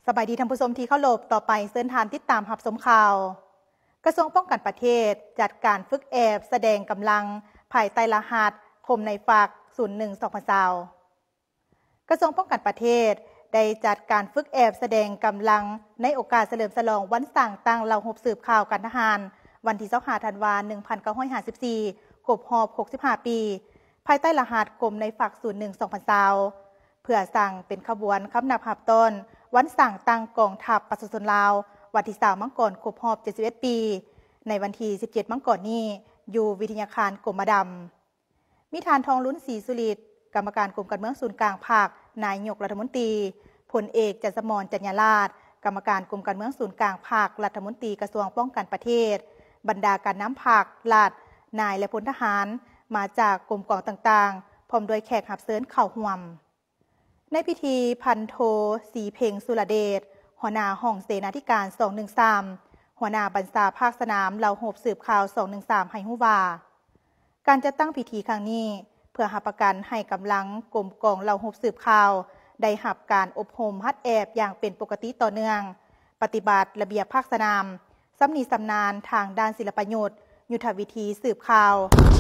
ສະບາຍດີທ່ານຜູ້ຊົມທີ່ເຄົາລົບ, ຕໍ່ໄປເຊີນທ່ານຕິດຕາມຮັບຊົມຂ່າວ. ກະຊວງປ້ອງກັນປະເທດຈັດການຝຶກແອບສະແດງກຳລັງພາຍໃຕ້ລະຫັດ ຄົມໃນຝັກ ສູນໜຶ່ງ ສອງພັນຊາວ. ກະຊວງປ້ອງກັນປະເທດໄດ້ຈັດການຝຶກແອບສະແດງກຳລັງໃນໂອກາດສະເຫຼີມສະຫຼອງວັນສ້າງຕັ້ງເຫຼົ່າຮົບສືບຂ່າວການທະຫານ ວັນທີຊາວຫ້າ ທັນວາ ໜຶ່ງພັນເກົ້າຮ້ອຍຫ້າສິບສີ່ ຄົບຮອບຫົກສິບຫ້າປີ ພາຍໃຕ້ລະຫັດ ຄົມໃນຝັກ ສູນໜຶ່ງ ສອງພັນຊາວ ເພື່ອສ້າງເປັນຂະບວນຄຳນັບຮັບຕ້ອນວັນສ້າງຕັ້ງກອງທັບປະຊາຊົນລາວ ວັນທີຊາວ ມັງກອນ ຄົບຮອບເຈັດສິບເອັດປີ ໃນວັນທີສິບເຈັດ ມັງກອນນີ້ ຢູ່ວິທະຍາຄານກົມມະດຳ. ມີທ່ານ ທອງລຸນ ສີສຸລິດ ກຳມະການກົມການເມືອງສູນກາງພັກ ນາຍົກລັດຖະມົນຕີ, ພົນເອກ ຈັນສະໝອນ ຈັນຍາລາດ ກຳມະການກົມການເມືອງສູນກາງພັກ ລັດຖະມົນຕີກະຊວງປ້ອງກັນປະເທດ, ບັນດາການນຳພັກ, ລັດ, ນາຍ ແລະ ພົນທະຫານ ມາຈາກກົມກອງຕ່າງໆ ພ້ອມດ້ວຍແຂກຮັບເຊີນເຂົ້າຮ່ວມ. ໃນພິທີ ພັນໂທ ສີເພັງ ສຸລະເດດ ຫົວໜ້າຫ້ອງເສນາທິການ ສອງໜຶ່ງສາມ ຫົວໜ້າບັນຊາພາກສະໜາມເຫຼົ່າຮົບສືບຂ່າວ ສອງໜຶ່ງສາມ ໃຫ້ຮູ້ວ່າ ການຈັດຕັ້ງພິທີຄັ້ງນີ້ ເພື່ອຮັບປະກັນໃຫ້ກຳລັງກົມກອງເຫຼົ່າຮົບສືບຂ່າວ ໄດ້ຮັບການອົບຮົມຫັດແອບຢ່າງເປັນປົກກະຕິຕໍ່ເນື່ອງ, ປະຕິບັດລະບຽບພາກສະໜາມ, ຊຳນິຊຳນານທາງດ້ານສິລະປະຍຸດ, ຍຸດທະວິທີສືບຂ່າວ,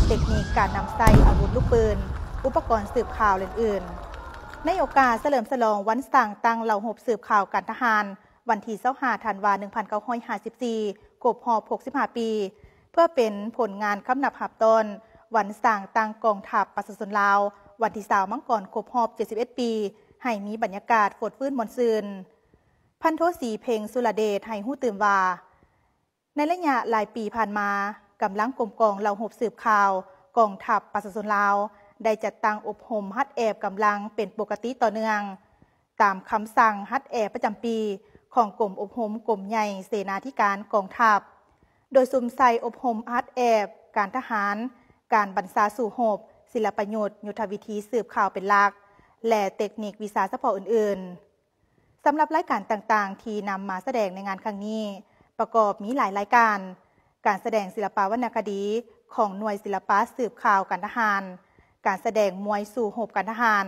ເຕັກນິກການນຳໃຊ້ອາວຸດລູກປືນ, ອຸປະກອນສືບຂ່າວ ແລະ ອື່ນໆ. ໃນໂອກາດສະເຫຼີມສະຫຼອງວັນສ້າງຕັ້ງເຫຼົ່າຮົບສືບຂ່າວການທະຫານ ວັນທີຊາວຫ້າ ທັນວາ ໜຶ່ງພັນເກົ້າຮ້ອຍຫ້າສິບສີ່ ຄົບຮອບຫົກສິບຫ້າປີ ເພື່ອເປັນຜົນງານຄຳນັບຮັບຕ້ອນວັນສ້າງຕັ້ງກອງທັບປະຊາຊົນລາວ ວັນທີຊາວ ມັງກອນ ຄົບຮອບເຈັດສິບເອັດປີ ໃຫ້ມີບັນຍາກາດຟົດຟື້ນມ່ວນຊື່ນ. ພັນໂທ ສີເພັງ ສຸລະເດດ ໃຫ້ຮູ້ຕື່ມວ່າ ໃນໄລຍະຫຼາຍປີຜ່ານມາ, ກຳລັງກົມກອງເຫຼົ່າຮົບສືບຂ່າວກອງທັບປະຊາຊົນລາວ ໄດ້ຈັດຕັ້ງອົບຮົມຫັດແອບກຳລັງເປັນປົກກະຕິຕໍ່ເນື່ອງ ຕາມຄຳສັ່ງຫັດແອບປະຈຳປີຂອງກົມອົບຮົມກົມໃຫຍ່ເສນາທິການກອງທັບ, ໂດຍສຸມໃສ່ອົບຮົມຫັດແອບການທະຫານ, ການບັນຊາສູ້ຮົບ, ສິລະປະຍຸດ, ຍຸດທະວິທີສືບຂ່າວເປັນຫຼັກ ແລະ ເຕັກນິກວິຊາສະເພາະອື່ນໆ. ສຳລັບລາຍການຕ່າງໆທີ່ນຳມາສະແດງໃນງານຄັ້ງນີ້ ປະກອບມີຫຼາຍລາຍການ, ການສະແດງສິລະປະວັນນະຄະດີຂອງໜ່ວຍສິລະປະສືບຂ່າວການທະຫານ, ການສະແດງມວຍສູ້ຮົບການທະຫານ,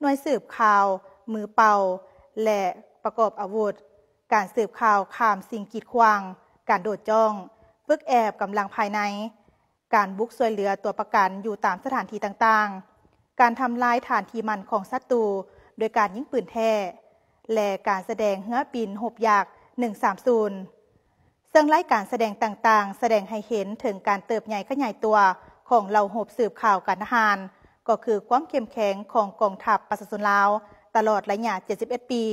ໜ່ວຍສືບຂ່າວ, ມືເປົ່າ ແລະ ປະກອບອາວຸດ, ການສືບຂ່າວຂ້າມສິ່ງກີດຂວາງ, ການໂດດຈ້ອງ, ຝຶກແອບກຳລັງພາຍໃນ, ການບຸກຊ່ວຍເຫຼືອຕົວປະກັນຢູ່ຕາມສະຖານທີ່ຕ່າງໆ, ການທຳລາຍຖານທີ່ໝັ້ນຂອງສັດຕູໂດຍການຍິງປືນແທ້ ແລະ ການສະແດງເຮືອບິນຮົບຍັກ ໜຶ່ງສາມສູນ ເຊິ່ງລາຍການສະແດງຕ່າງໆ ສະແດງໃຫ້ເຫັນເຖິງການເຕີບໃຫຍ່ຂະຫຍາຍຕົວຂອງເຫຼົ່າຮົບສືບຂ່າວການທະຫານ, ກໍຄືຄວາມເຂັ້ມແຂງຂອງກອງທັບປະຊາຊົນລາວ ຕະຫຼອດໄລຍະເຈັດສິບເອັດປີ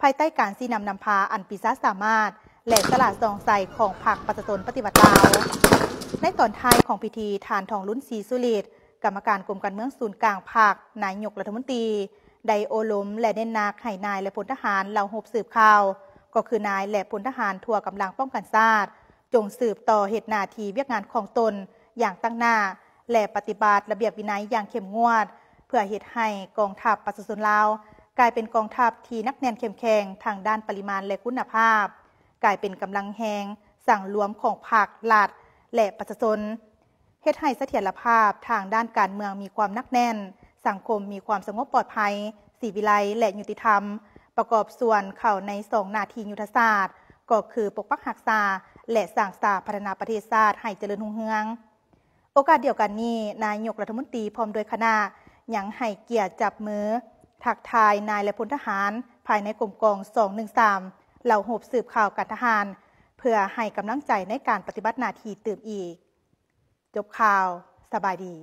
ພາຍໃຕ້ການຊີ້ນຳນຳພາອັນປີຊາສາມາດ ແລະ ສະຫຼາດສ່ອງໃສຂອງພັກປະຊາຊົນປະຕິວັດລາວ. ໃນຕອນທ້າຍຂອງພິທີ, ທ່ານ ທອງລຸນ ສີສຸລິດ ກຳມະການກົມການເມືອງສູນກາງພັກ, ນາຍົກລັດຖະມົນຕີ ໄດ້ໂອ້ລົມ ແລະ ເນັ້ນໜັກໃຫ້ນາຍ ແລະ ພົນທະຫານເຫຼົ່າຮົບສືບຂ່າວ, ກໍຄືນາຍ ແລະ ພົນທະຫານທົ່ວກຳລັງປ້ອງກັນຊາດ, ຈົ່ງສືບຕໍ່ເຮັດໜ້າທີ່ວຽກງານຂອງຕົນຢ່າງຕັ້ງໜ້າ ແລະ ປະຕິບັດລະບຽບວິໄນຢ່າງເຂັ້ມງວດ ເພື່ອເຮັດໃຫ້ກອງທັບປະຊາຊົນລາວກາຍເປັນກອງທັບທີ່ໜັກແໜ້ນເຂັ້ມແຂງທາງດ້ານປະລິມານ ແລະ ຄຸນນະພາບ, ກາຍເປັນກຳລັງແຮງສັງລວມຂອງພັກ, ລັດ ແລະ ປະຊາຊົນ, ເຮັດໃຫ້ສະຖຽນລະພາບທາງດ້ານການເມືອງມີຄວາມໜັກແໜ້ນ, ສັງຄົມມີຄວາມສະຫງົບປອດໄພ, ສີວິໄລ ແລະ ຍຸຕິທຳ, ປະກອບສ່ວນເຂົ້າໃນສອງໜ້າທີ່ຍຸດທະສາດ, ກໍຄືປົກປັກຮັກສາ ແລະ ສ້າງສາພັດທະນາປະເທດຊາດໃຫ້ຈະເລີນຮຸ່ງເຮືອງ. ໂອກາດດຽວກັນນີ້, ນາຍົກລັດຖະມົນຕີພ້ອມດ້ວຍຄະນະ ຍັງໃຫ້ກຽດຈັບມືທັກທາຍນາຍ ແລະ ພົນທະຫານພາຍໃນກົມກອງ ສອງໜຶ່ງສາມ ເຫຼົ່າຮົບສືບຂ່າວການທະຫານ ເພື່ອໃຫ້ກຳລັງໃຈໃນການປະຕິບັດໜ້າທີ່ຕື່ມອີກ. ຈົບຂ່າວ. ສະບາຍດີ.